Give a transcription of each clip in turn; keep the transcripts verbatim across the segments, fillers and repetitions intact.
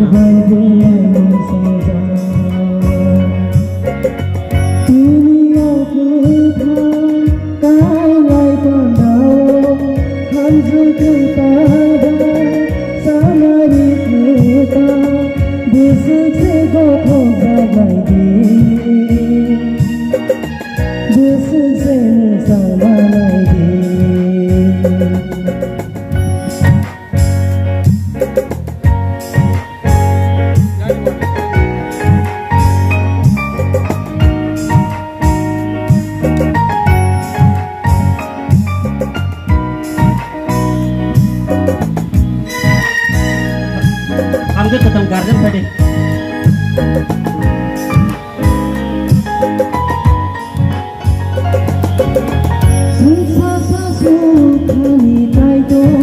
Bai belai mwsajak. Tini o kwthang kailai pandao, hamjwk kwtal bai, samari kwtal, bwswk se gothok jaglai di, bwswk se mwsa manai di. Ang khe kwthang guardian phai de. Sungsa sa sukhani Kaitor,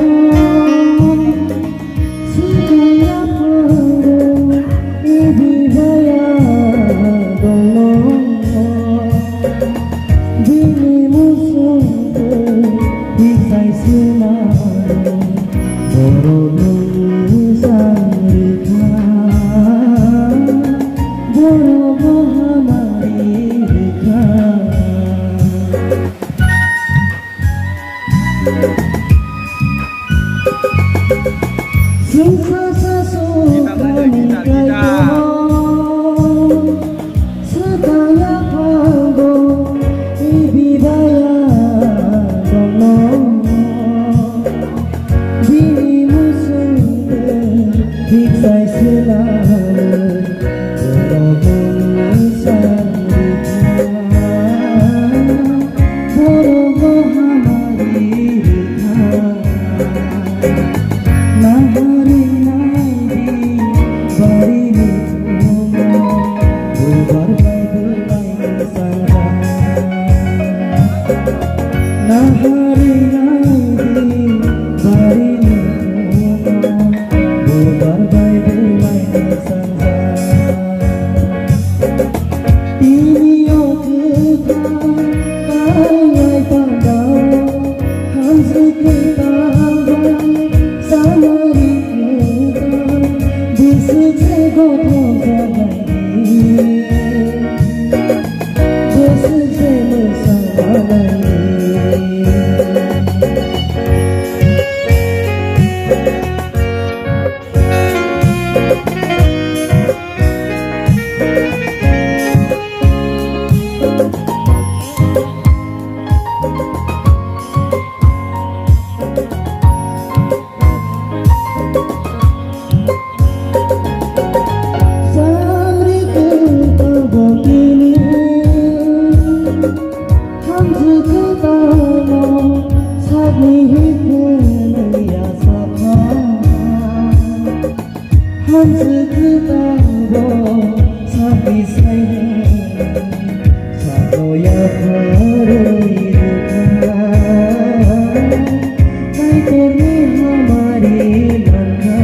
swkang yaphango, ibi baya dongno. Bini musung twi thwiksai swnam, borok bwsang rwkha, borok bo hamari rwkha. Chwngsa sa sukhani Kaitor, swkang yaphango ibi baya dongno. Bini musung twi thwiksai swnam, borok bwsang rwkha, borok bo hamari rwkha. Nahari naidi barini kumo, bubar bai bwlai mwsajak. Nahari naidi barini kumo, bubar bai bwlai mwsajak. Tini o kwthang kailai pandao, hamjwk kwtal bai, samari kwtal, bwswk se gothok jaglai di, bwswk se mwsa manai di. Samri kwtal bo tini, hamjwk kwtal no sakni hikhe nangya sakha. Hamjwk kwtal bo sakni sai hai, salo yapharwi rwkha, Kaitorni hamari mankha.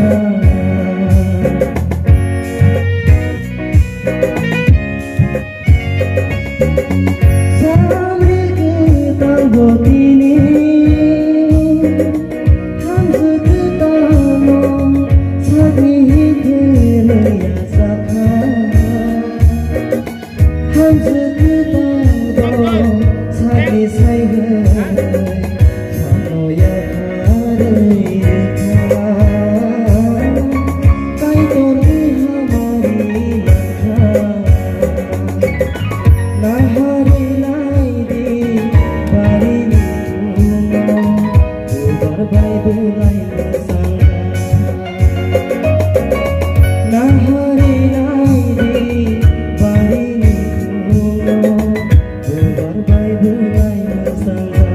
Samri kwtal bo tini, hamjwk kwtal no sakni hikhe nangya sakha. Hamjwk kwtal bo sakni sai hai, salo yapharwi rwkha, Kaitorni hamari mankha. Nahari naidi barini kumo, bubar bai bwlai mwsajak. Nahari naidi barini kumo, bubar bai bwlai mwsajak.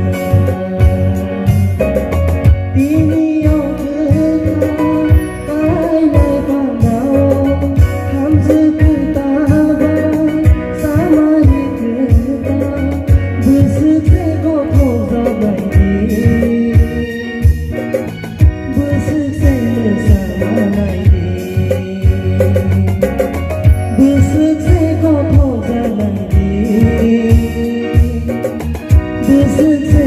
Tini o kwthang kailai pandao, hamjwk kwtal bai, samari kwtal, bwswk se gothok jaglai di, bwswk se mwsa manai di, bwswk se gothok jaglai di, bwswk se